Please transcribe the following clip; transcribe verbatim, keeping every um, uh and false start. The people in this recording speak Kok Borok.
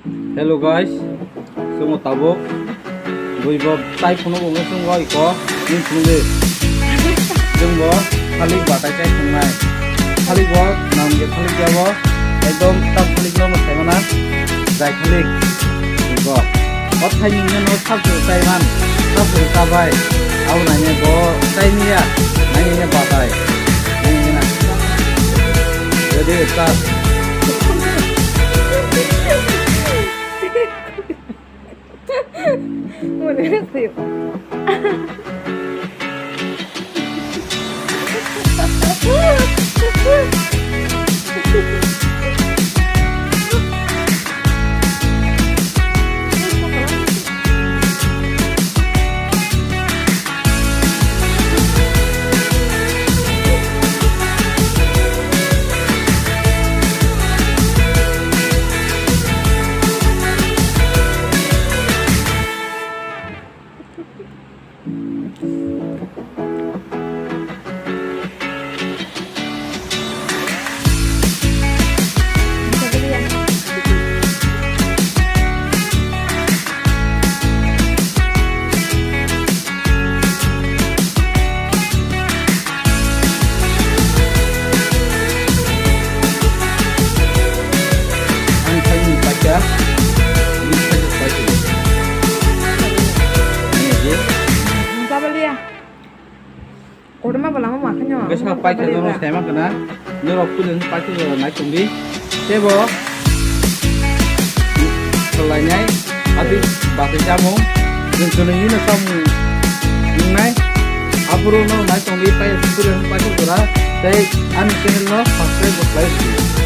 Hello guys, chwngno tabuk bui bo tai phunuk wngwi chwngno iko nini phunukdi. Chwngbo thalik batai tai phunuknai. Thalik bo nang je thalik ya bo ekdom tam thalik no no sai mana jai thalik. Iko o thai ni no sab se tai man sab se ta bai. Au nai ne bo tai ni ya nai ne batai. Nai ne na. Ready start. Mone hostia. Ang khaini paikha, ni khaini paikha. Ni je. Ang tabaliya. Kotorma bo lama ma khaino. Bwsa paikha jono saima khna. Norok kudin paikha jora nai tongdi. Tebo. Khlainai. Ati batai chamung. Jeng kwnwi no chamung. Nungnai. Aboro no nai tongdi pai kudin paikha jora. Tei ani channel no subscribe bo khlai di.